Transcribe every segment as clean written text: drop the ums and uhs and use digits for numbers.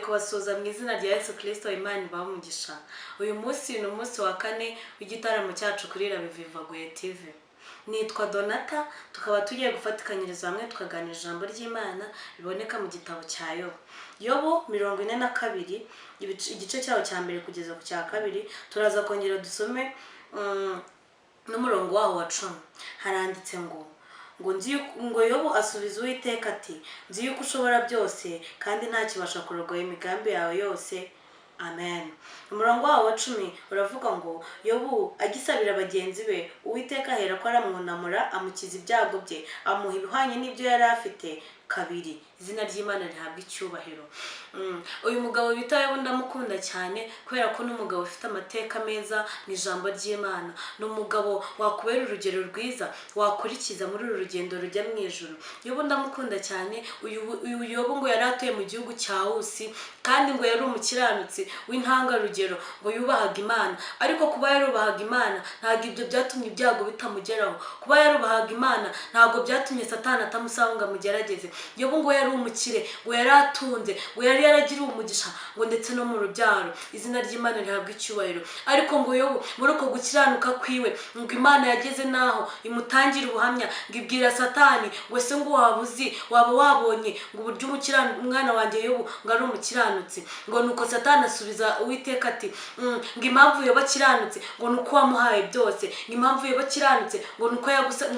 Kubasuhuza mu izina rya Yesu Kirisito. Imana ibahe umugisha. Uyu munsi ni umunsi wa kane w'igitaramo cyacu kuri Rabivivaguye TV. Nitwa Donata, tukaba tugiye gufatikanyiriza hamwe tukaganira ijambo ry'Imana riboneka mu gitabo cya Yobu. Yobu 42, igice cyaho cya mbere kugeza ku cya kabiri. Turaza kongera dusome n'umurongo waho wa 10. Haranditse ngo ngo Yobu asubiza Uwiteka ati: "Nzi yuko ushobora byose, kandi nta kibasha kurogoya imigambi yawe yose." Amen. Umurongo wawo wa 10 uravuga ngo: "Yobu agisabira bagenzi be, Uwiteka ahera ko aramwunamura, amukiza ibyago bye, amuha ibihwanye n'ibyo yari afite kabiri." Izina ry'Imana rihabwa icyubahiro. Uyu mugabo bita Yobu ndamukunda cyane, kubera ko ni umugabo ufite amateka meza mu ijambo ry'Imana. Ni umugabo wakubera urugero rwiza wakurikiza muri uru rugendo rujya mu ijuru. Yobu ndamukunda cyane. Uyu Yobu ngo yari atuye mu gihugu cya Usi, kandi ngo yari umukiranutsi w'intangarugero, ngo yubahaga Imana. Ariko kuba yarubahaga Imana, ntabwo ibyo byatumye ibyago bitamugeraho. Kuba yarubahaga Imana, ntabwo byatumye Satani atamusaba ngo amugerageze. Yobu ngo yari umukire, ngo yari atunze, ngo yari yaragiriwe umugisha, ngo ndetse no mu rubyaro. Izina ry'Imana rihabwa icyubahiro. Ariko ngo Yobu, muri uko gukiranuka kwiwe, ngo Imana yageze n'aho imutangira ubuhamya, ngo ibwira Satani ngo: "Ese ngo waba uzi, waba wabonye ngo uburyo umwana wanjye Yobu ngo ari umukiranutsi?" Ngo nuko Satani asubiza Uwiteka ati: Ngo impamvu Yobu akiranutse, ngo ni uko wamuhaye byose, ngo impamvu Yobu akiranutse, ngo ni uko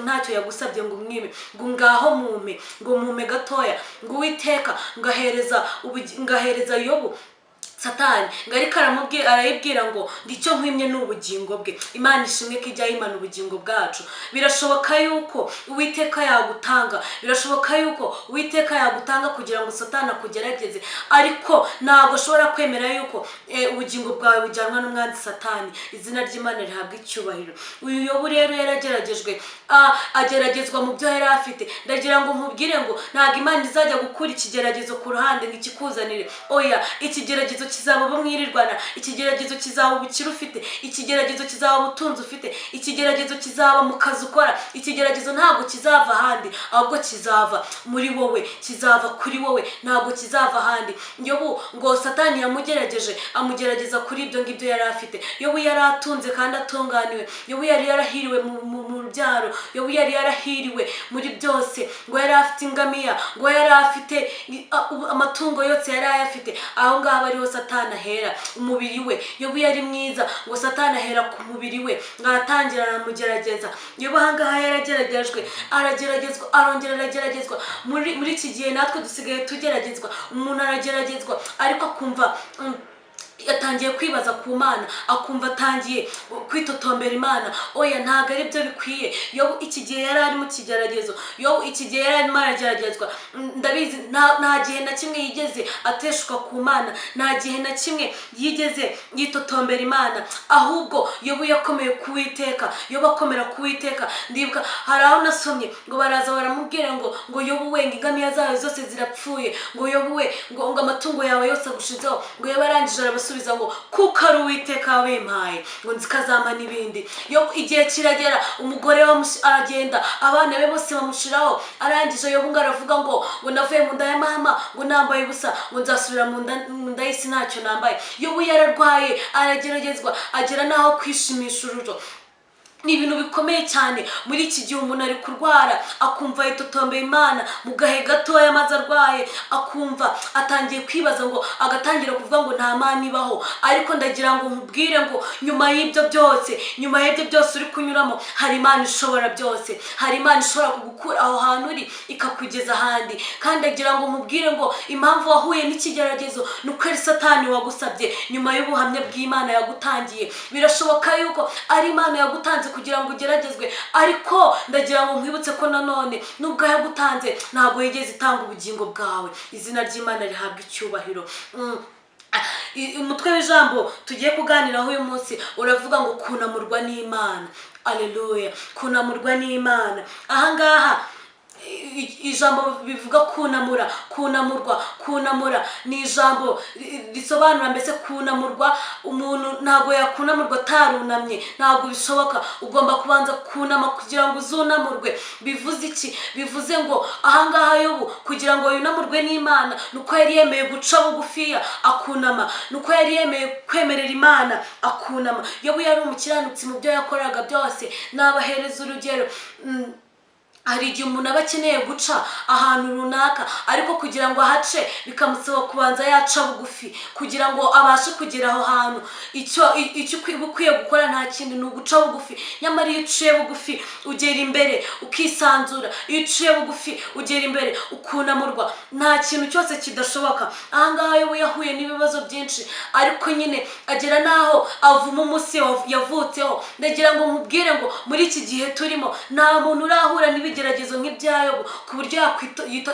ntacyo yagusabye ngo umwime, ngo ngaho mumpe, ngo mumpe gatoya." Ngo Uwiteka ngahereza Yobu Satani, ngo ariko aramubwira, arayibwira ngo icyo nkwimye ni ubugingo bwe. Imana ishimwe ko ijya yimana ubugingo bwacu. Birashoboka yuko Uwiteka yagutanga, birashoboka yuko Uwiteka yagutanga kugira ngo Satani akugerageze, ariko ntabwo ashobora kwemera yuko ubugingo bwawe bujyanwa n'umwanzi Satani. Izina ry'Imana rihabwa icyubahiro. Uyu Yobu rero yarageragejwe, ageragezwa mu byo yari afite. Ndagira ngo nkubwire ngo ntabwo Imana izajya gukura ikigeragezo ku ruhande ngo ikikuzanire. Oya, ikigeragezo kizaba abo mwirirwana, ikigeragezo kizaba ubukire ufite, ikigeragezo kizaba ubutunzi ufite, ikigeragezo kizaba mu kazi ukora. Ikigeragezo ntabwo kizava ahandi, ahubwo kizava muri wowe, kizava kuri wowe, ntabwo kizava ahandi. Yobu ngo Satani yamugerageje, amugerageza kuri ibyo ngibyo yari afite. Yobu yari atunze kandi atunganiwe. Yobu yari yarahiriwe mu rubyaro. Yobu yari yarahiriwe muri byose. Ngo yari afite ingamiya, ngo yari afite amatungo yose, yari ayafite. Aho ngaho ariho Satani ahera, umubiri we. Yobu yari mwiza, ngo Satani ahera ku mubiri we, ngo aratangira aramugerageza. Yobu aha ngaha yarageragejwe, arageragezwa, arongera arageragezwa. Muri iki gihe natwe dusigaye tugeragezwa. Umuntu arageragezwa, ariko akumva yatangiye kwibaza ku Mana, akumva atangiye kwitotombera Imana. Oya, ntabwo ari byo bikwiye. Yobu iki gihe yari ari mu kigeragezo. Yobu iki gihe yari arimo arageragezwa. Ndabizi nta gihe na kimwe yigeze ateshuka ku Mana, nta gihe na kimwe yigeze yitotombera Imana, ahubwo Yobu yakomeye ku Witeka. Yobu akomera ku Witeka. Ndibuka hari aho nasomye ngo baraza baramubwira ngo: "Yobu we, ngo ingamiya zawe zose zirapfuye," ngo: "Yobu we, ngo amatungo yawe yose agushizeho." Ngo Yobu arangije arabasubiza ngo: "Kuko ari Uwiteka wabimpaye, ngo nzi ko azampa n'ibindi." Yobu igihe kiragera, umugore we aragenda, abana be bose bamushiraho. Arangije Yobu ngo aravuga ngo: "Navuye mu nda ya mama ngo nambaye ubusa, ngo nzasubira mu nda y'isi ntacyo nambaye." Yobu yararwaye, arageragezwa, agera n'aho kwishimisha ururo. Ni ibintu bikomeye cyane. Muri iki gihe umuntu ari kurwara, akumva yitotombeye Imana. Mu gahe gatoya maze arwaye, akumva atangiye kwibaza, ngo agatangira kuvuga ngo nta Mana ibaho. Ariko ndagira ngo nkubwire ngo nyuma y'ibyo byose, nyuma y'ibyo byose uri kunyuramo, hari Imana ishobora byose. Hari Imana ishobora kugukura aho hantu uri ikakugeza ahandi. Kandi ndagira ngo nkubwire ngo impamvu wahuye n'ikigeragezo ni uko ari Satani wagusabye, nyuma y'ubuhamya bw'Imana yagutangiye. Birashoboka yuko ari Imana yagutanze kugira ngo ugeragezwe, ariko ndagira ngo nkwibutse ko nanone nubwo yagutanze, ntabwo yigeze itanga ubugingo bwawe. Izina ry'Imana rihabwa icyubahiro. Umutwe w'ijambo tugiye kuganiraho uyu munsi uravuga ngo kunamurwa n'Imana. Aleluya! Kunamurwa n'Imana. Ahangaha Ijambo bivuga kunamura, kunamurwa. Kunamura ni ijambo risobanura mbese kunamurwa. Umuntu ntabwo yakunamurwa atarunamye, ntabwo bishoboka. Ugomba kubanza kunama kugira ngo uzunamurwe. Bivuze iki? Bivuze ngo ahangaha Yobu kugira ngo yunamurwe n'Imana ni uko yari yemeye guca bugufiya akunama, ni uko yari yemeye kwemerera Imana akunama. Yobu yari umukiranutsi mu byo yakoraga byose. Nabahereza urugero. Hari igihe umuntu aba akeneye guca ahantu runaka, ariko kugira ngo ahace bikamusaba kubanza yaca bugufi kugira ngo abashe kugera aho hantu. Icyo uba ukwiye gukora nta kindi, ni uguca bugufi. Nyamara iyo uciye bugufi ugera imbere ukisanzura. Iyo uciye bugufi ugera imbere ukunamurwa. Nta kintu cyose kidashoboka. Ahangaha yo yahuye n'ibibazo byinshi, ariko nyine agera n'aho avuma umunsi yavutseho. Ndagira ngo nkubwire ngo muri iki gihe turimo nta muntu urahura n'ibigeragezo nk'ibya Yobu ku buryo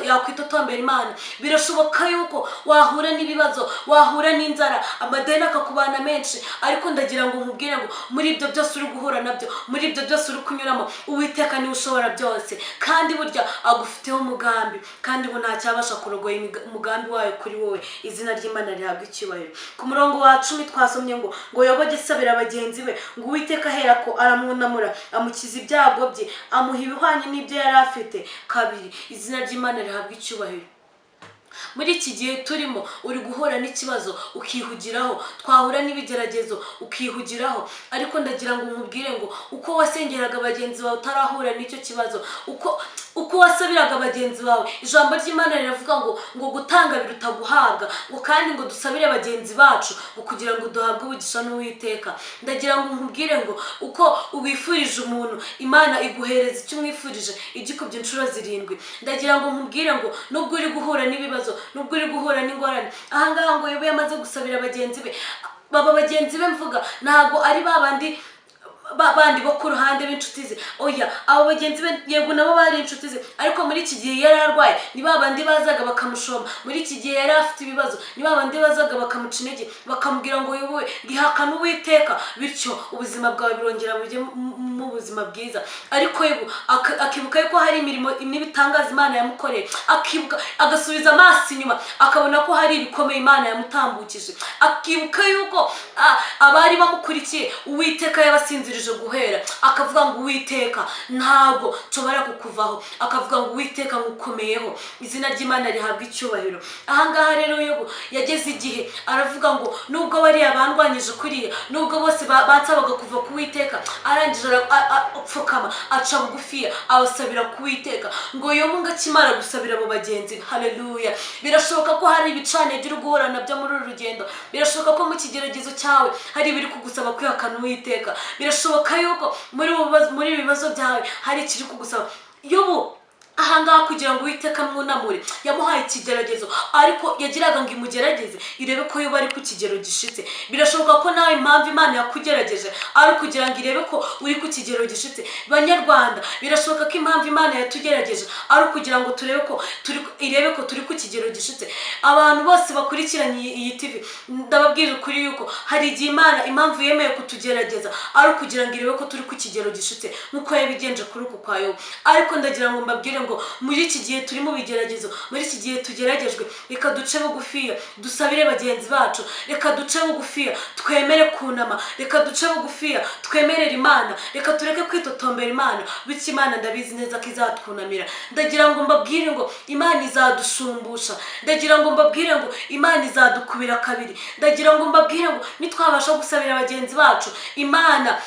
yakwitotombera Imana. Birashoboka yuko wahura n'ibibazo, wahura n'inzara, amadeni akakubana menshi, ariko ndagira ngo nkubwire ngo muri ibyo byose uri guhura nabyo, muri ibyo byose uri kunyuramo, Uwiteka niwe ushobora byose, kandi burya agufiteho umugambi, kandi ngo nta cyabasha kurogoya umugambi wayo kuri wowe. Izina ry'Imana rihabwa icyubahiro. Ku murongo wa 10 twasomye ngo Yobu ajye asabira bagenzi be, ngo Uwiteka ahera ko aramwunamura, amukiza ibyago bye, amuha ibihwanye n'ibyo yari afite kabiri. Izina ry'Imana rihabwa icyubahiro. Muri iki gihe turimo uri guhura n'ikibazo ukihugiraho, twahura n'ibigeragezo ukihugiraho, ariko ndagira ngo nkubwire ngo uko wasengeraga bagenzi bawe utarahura n'icyo kibazo, uko wasabiraga bagenzi bawe, ijambo ry'Imana riravuga ngo gutanga biruta guhabwa, ngo kandi ngo dusabire bagenzi bacu ngo kugira ngo duhabwe umugisha n'Uwiteka. Ndagira ngo nkubwire ngo uko wifurije umuntu, Imana iguhereza icyo umwifurije igikubye inshuro zirindwi. Ndagira ngo nkubwire ngo nubwo uri guhura n'ibibazo, nubwo uri guhura n'ingorane, ahangaha ngo Yobu yamaze gusabira bagenzi be. Baba bagenzi be mvuga ntabwo ari ba bandi bandi bo ku ruhande b'inshuti ze, oya. Abo bagenzi be yego nabo bari inshuti ze, ariko muri iki gihe yari arwaye ni ba bandi bazaga bakamushoma. Muri iki gihe yari afite ibibazo ni ba bandi bazaga bakamuca intege, bakamubwira ngo yobowe ngihakana Uwiteka, bityo ubuzima bwawe burongera bujye mu buzima bwiza. Ariko Yobu akibuka yuko hari imirimo n'ibitangaza Imana yamukoreye, akibuka agasubiza amaso inyuma akabona ko hari ibikomeye Imana yamutambukije, akibuka yuko abari bamukurikiye Uwiteka yabasinzirije guhera, akavuga ngo Uwiteka ntabwo nshobora kukuvaho, akavuga ngo Uwiteka ngukomeyeho. Izina ry'Imana rihabwa icyubahiro. Ahangaha rero Yobu yageze igihe aravuga ngo nubwo bariya bandwanyije kuriya, nubwo bose bansabaga kuva ku Witeka, arangije apfukama aca bugufiya abasabira ku Witeka. Ngo Yobu ngo akimara gusabira abo bagenzi be, haleluya! Birashoboka ko hari ibicaniro uri guhura nabyo muri uru rugendo. Birashoboka ko mu kigeragezo cyawe hari ibiri kugusaba kwihakana Uwiteka. Birashoboka yuko muri ibi bibazo byawe hari ikiri kugusaba. Yobu ahangaha kugira ngo Uwiteka amwunamure yamuhaye ikigeragezo, ariko yagiraga ngo imugerageze irebe ko yoba ari ku kigero gishitse. Birashoboka ko nawe impamvu Imana yakugerageje ari ukugira ngo irebe ko uri ku kigero gishitse. Banyarwanda, birashoboka ko impamvu Imana yatugerageje ari ukugira ngo turebe ko turi, irebe ko turi ku kigero gishitse. Abantu bose bakurikiranye iyi TV, ndababwira ukuri yuko hari igihe Imana impamvu yemeye kutugerageza ari ukugira ngo irebe ko turi ku kigero gishitse, nk'uko yabigenje kuri uku kwa Yobu. Ariko ndagira ngo mbabwire ngo muri iki gihe turi mu bigeragezo, muri iki gihe tugeragejwe, reka duce bugufiya dusabire bagenzi bacu, reka duce bugufiya twemere kunama, reka duce bugufiya twemerere Imana, reka tureke kwitotombera Imana. Bityo Imana ndabizi neza ko izatwunamira. Ndagira ngo mbabwire ngo Imana izadushumbusha. Ndagira ngo mbabwire ngo Imana izadukubira kabiri. Ndagira ngo mbabwire ngo nitwabasha gusabira bagenzi bacu, Imana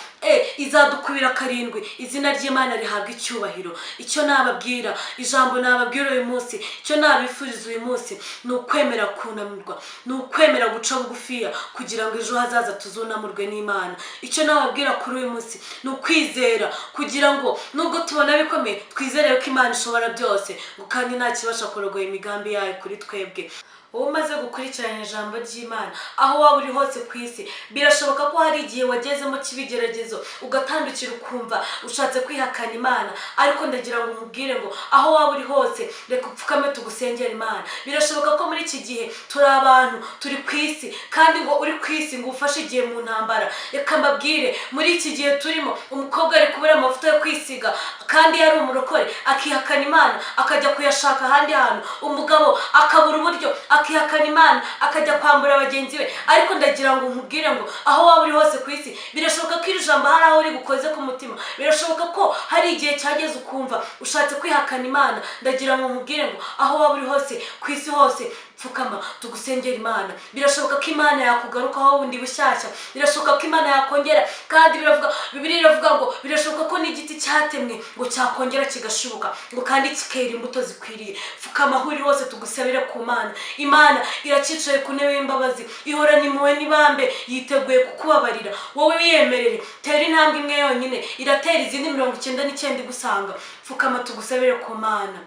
izadukubira karindwi. Izina ry'Imana rihabwa icyubahiro. Icyo nababwira, ijambo nababwira uyu munsi, icyo nabifuriza uyu munsi ni ukwemera kunamirwa, ni ukwemera guca bugufiya kugira ngo ejo hazaza tuzunamurwe n'Imana. Icyo nababwira kuri uyu munsi ni ukwizera, kugira ngo nubwo tubona bikomeye twizere ko Imana ishobora byose, ngo kandi nta kibasha kurogoya imigambi yayo kuri twebwe. Wowe umaze gukurikirana ijambo ry'Imana, aho waba uri hose ku isi, birashoboka ko hari igihe wagezemo cy'ibigeragezo. ibigeragezo, ugatandukira, ukumva ushatse kwihakana Imana. Ariko ndagira ngo umubwire ngo aho waba uri hose, reka upfukame tugusengera Imana. Birashoboka ko muri iki gihe turi abantu turi ku isi, kandi ngo uri ku isi ngo ufashe igihe mu ntambara. Reka mbabwire, muri iki gihe turimo, umukobwa ari kubura amavuta yo kwisiga kandi yari umurokore, akihakana Imana akajya kuyashaka ahandi hantu. Umugabo akabura uburyo, akihakana Imana akajya kwambura bagenzi be. Ariko ndagira ngo nkubwire ngo aho waba uri hose ku isi, birashoboka ko iri jambo hari aho uri bukoze ku mutima. Birashoboka ko hari igihe cyageze ukumva ushatse kwihakana Imana. Ndagira ngo nkubwire ngo aho waba uri hose ku isi hose, pfukama tugusengera Imana. Birashoboka ko Imana yakugarukaho bundi bushyashya. Birashoboka ko Imana yakongera, kandi biravuga, Bibiliya iravuga ngo birashoboka ko n'igiti cyatemwe ngo cyakongera kigashibuka, ngo kandi kikera imbuto zikwiriye. Pfukama aho uri hose tugusabire ku Mana. Imana iracyicaye ku ntebe y'imbabazi, ihorana impuhwe n'ibambe, yiteguye kukubabarira. Wowe wiyemerere, tera intambwe imwe yonyine, iratera izindi 99 igusanga. Pfukama tugusabire ku Mana.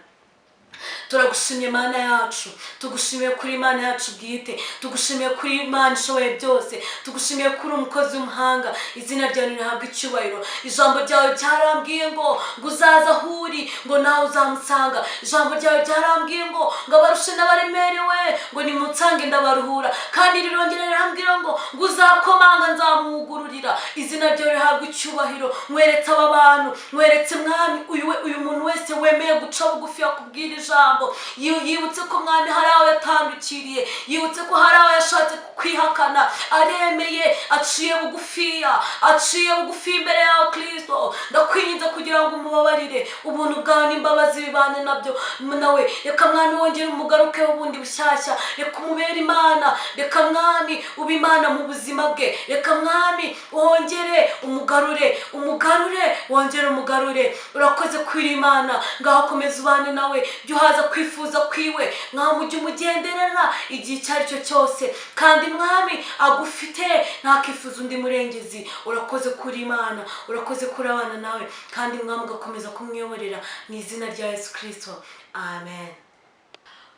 Turagushimye Mana yacu, tugushimiye kuri Imana yacu bwite, tugushimiye kuri Imana ishoboye byose, tugushimiye kuri umukozi w'umuhanga. Izina ryawe rihabwa icyubahiro. Ijambo ryawe ryarambwiye ngo uzaza aho uri, ngo nawe uzamusanga. Ijambo ryawe ryarambwiye ngo abarushe n'abaremerewe, ngo nimunsange ndabaruhura. Kandi rirongera rirambwira ngo uzakomanga nzamwugururira. Izina ryawe rihabwa icyubahiro. Nkweretse aba bantu, nkweretse Mwami uyu muntu wese wemeye guca bugufi akubwira ijambo, yibutse ko Mwami hari aho yatandukiriye, yibutse ko hari aho yashatse kwihakana, aremeye, aciye bugufiya, aciye bugufi imbere yawe. Kirisito, ndakwinginze kugira ngo umubabarire. Ubuntu bwawe n'imbabazi bibane nabyo nawe. Reka Mwami wongere umugarukeho bundi bushyashya. Reka umubere Imana. Reka Mwami ube Imana mu buzima bwe. Reka Mwami wongere umugarure, umugarure, wongere umugarure. Urakoze kwira Imana. Ngaho komeza ubane nawe, jya uhaza kwifuza kwiwe. Mwami, ujye umugenderera igihe icyo ari cyo cyose. Kandi Mwami agufite ntakifuza undi murengezi. Urakoze kuri Imana, urakoze kuri abana nawe, kandi Mwami ugakomeza kumwiyoborera mu izina rya Yesu Kirisito, amen.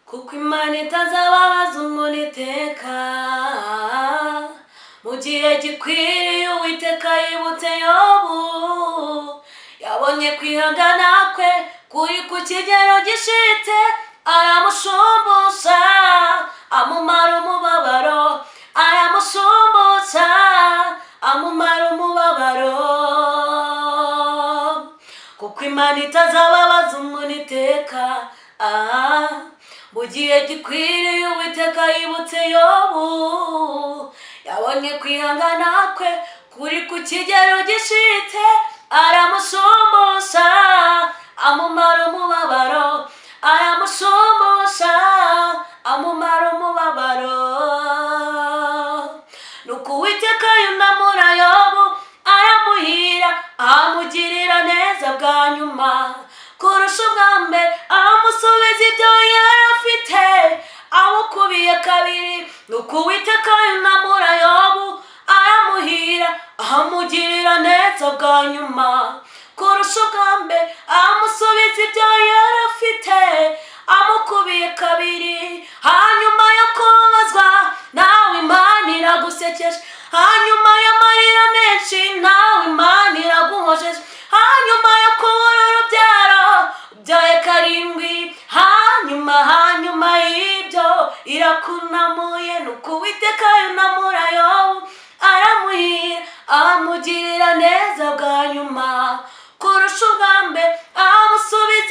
Kuko Imana itazababaza umuntu iteka, mu gihe gikwiriye Uwiteka yibutse Yobu. Yabonye kwihangana kwe kuri ku kigero gishitse, aramushumbusha amumara umubabaro, aramushumbusha amumara umubabaro. Kuko Imana itazababaza umuntu iteka, mu gihe gikwiriye Uwiteka yibutse Yobu. Yabonye kwihangana kwe kuri ku kigero gishitse, aramushumbusha amumara umubabaro, aramushumbusha amumara umubabaro. Nuko Uwiteka yunamura Yobu, aramuhira, amugirira neza bwa nyuma kurusha ubwa mbere, amusubiza ibyo yari afite amukubiye kabiri. Nuko Uwiteka yunamura Yobu, aramuhira, amugirira neza bwa nyuma kurusha ubwa mbere, amusubiza ibyo yari afite amukubiye kabiri. Hanyuma yo kubabazwa nawe, Imana iragusekeje. Hanyuma y'amarira menshi nawe, Imana iraguhojeje. Hanyuma yo kubura urubyaro, ubyaye karindwi. Hanyuma y'ibyo irakunamuye. Nuko Uwiteka yunamura Yobu, aramuhira, amugirira neza bwa nyuma kurusha ubwa mbere, amusubiza.